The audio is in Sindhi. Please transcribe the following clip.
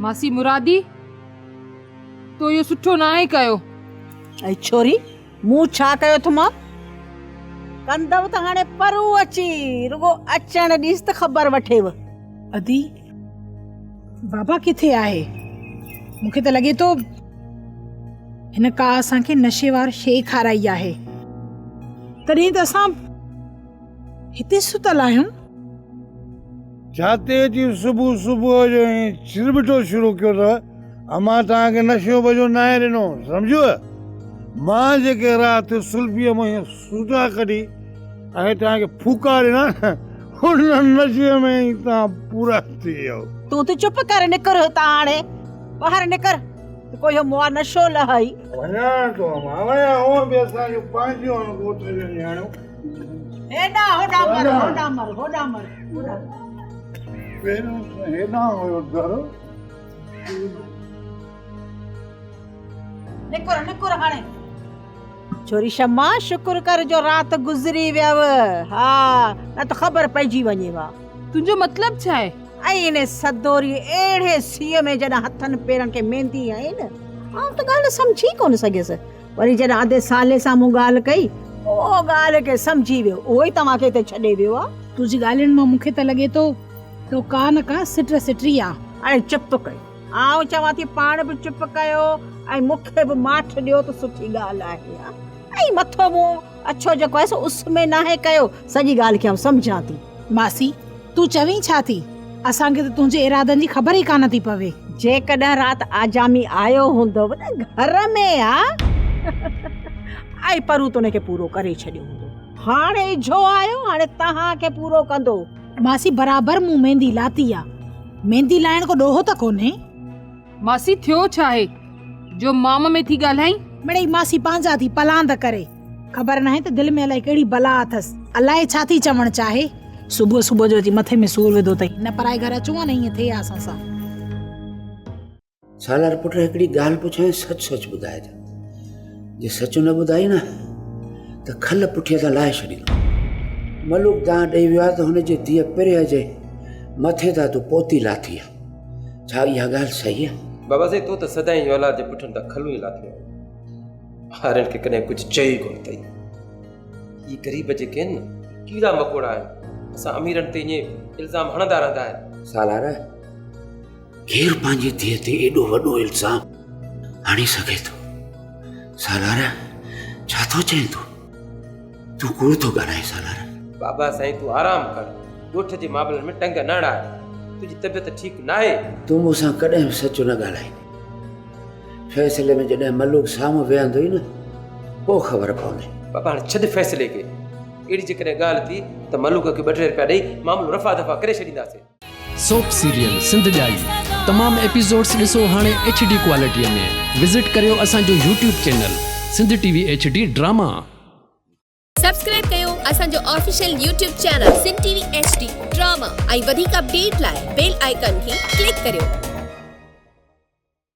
ماسي مرادي، تو اهو سٺو ناهي ڪيو. اي ڇوري، مون ڇا ڪيو اٿمان؟ ڪندؤ ته هاڻي پرو اچي، رڳو اچڻ ڏيس ته خبر وٺيو. ادي، بابا ڪٿي آهي؟ مون کي ته لڳي ٿو هن ڪا اسان کي نشي وار شيء کارائي آهي، تڏهن ته اسان هتي ستل آهيون. ڇاتي اچي صبح صبح جو ائين چرٻٽو شروع ڪيو اٿو. امان توهان کي نشو بجو ناهي ڏنو، سمجهيو؟ مان جيڪي رات سلفيء مان هيئن سوٽا ڪڍي ۽ توهان کي ڦوڪا ڏنا نه، ان نشي ۾ ئي توهان پورا ٿي ويؤ. تون ته چپ ڪر، نڪر هتان هاڻي، ٻاهر نڪر ته ڪو اهو مئا نشو لهئي. وڃان ٿو امان، وڃان، هونء به اسان جون پنهنجيون آهن ڳوٺ جون نياڻيون. هيڏانهن هوڏانهن مر، هوڏانهن مر، هوڏانهن مر، هوڏانهن. پهريون ته هيڏانهن هيو در. نڪر نڪر هاڻي. ڇوري شمع شڪر ڪر جو رات گذري ويو ها نه ته خبر پئجي وڃي ها. تنهنجو مطلب ڇا آهي؟ ۽ انهي سدوري اهڙي سيء ۾ جڏهن هٿن پيرن کي ميندي هنئي نه آئون ته ڳالهه سمجهي ڪونه سگهيس. وري جڏهن ادي صالح سان مون ڳالهه ڪئي اهو ڳالهه کي سمجهي ويو اهو ئي توهان کي هتي ڇڏي ويو آ. تنهنجي ڳالهين مان مون کي ته لڳي ٿو تو ڪا نه ڪا سٽ سٽري آ. اڙي چپ ڪيو. آئون چوان ٿي پاڻ به چپ ڪيو ۽ مون کي به ماٺ ڏيو ته سٺي ڳالهه آهي. ها ۽ مٿو مون اڇو جيڪو آهي سو اس ۾ ناهي ڪيو. سڄي ڳالهه کي آئون سمجهان ٿي. ماسي، تون چوين ڇا ٿي؟ اسان کي ته تنهنجي ارادن جي خبر ئي ڪانه ٿي پوي. جيڪڏهن رات آجامي آيو هوندو نه گهر ۾ ها ۽ پرو ته ان کي پورو ڪري ڇڏيو هوندو. هاڻي اجهو آيو، هاڻي توهان کي پورو ڪندو. ماسي برابر مون ميندي لاتي آ. ميندي لائڻ ڪو ڏوهه ته ڪونهي. ماسي ٿيو ڇا آهي جو مام ۾ ٿي ڳالهائين؟ مڙئي ماسي پنهنجا ٿي پلاند ڪري. خبر ناهي ته دل ۾ الائي ڪهڙي بلا اٿس. الائي ڇا ٿي چوڻ چاهي. صبح صبح جو اچي مٿي ۾ سور وڌو اٿئي. نه پرائي گهر اچون ها نه ائين ٿئي ها اسان سان. سالار پٽ هڪڙي ڳالهه پڇانء سچ سچ ٻڌائجان جي سچ نه ٻڌائي نه ته کل پٺيء تان لاهي ڇڏيندو ملوڪ دانهن ڏئي ويو آهي ته هن جي ڌيء پريء جي مٿي تان تون پوتي لاٿي آهي ڇا اها ڳالهه صحيح آهي؟ بابا سائين تون ته سدائين اولاد جي پٺن تان کلون ئي لاٿيون آهن هارين کي ڪڏهن ڪجهه چيو ئي ڪونه اٿئي هي غريب جيڪي آهن نه ڪيڙا مڪوڙا آهن اسان اميرن تي ائين الزام هڻندا رهندا آهن. سالار ڪير پنهنجي ڌيء تي ايڏو وڏو الزام هڻي سگهي ٿو؟ سالار، ڇا ٿو چئين تون؟ تون ڪوڙ ٿو ڳالهائين سالار. بابا سائين تون آرام ڪر، ڳوٺ جي معاملن ۾ ٽنگ نه اڙاء، تنهنجي طبيعت ٺيڪ ناهي. تون مون سان ڪڏهن به سچ نه ڳالهائيندين. فيصلي ۾ جڏهن ملوڪ سامهون ويهندوئي نه، پوء خبر پوندئي. بابا هاڻي ڇڏ فيصلي کي، اهڙي جيڪڏهن ڳالهه ٿي ته ملوڪ کي ٻه ٽي رپيا ڏئي معاملو رفع دفع ڪري ڇڏينداسين. سوپ سيريل سنڌ ڄائي تمام ايپيسوڊس ڏسو هاڻي ايڇ ڊي ڪوالٽي ۾ وزٽ ڪريو اسان جو YouTube channel Sindh T V H D drama. Subscribe ڪيو اسان جو official YouTube channel Sindh T V H D drama ۽ وڌيڪ اپڊيٽ لاء بيل آئيڪان کي ڪلڪ ڪريو.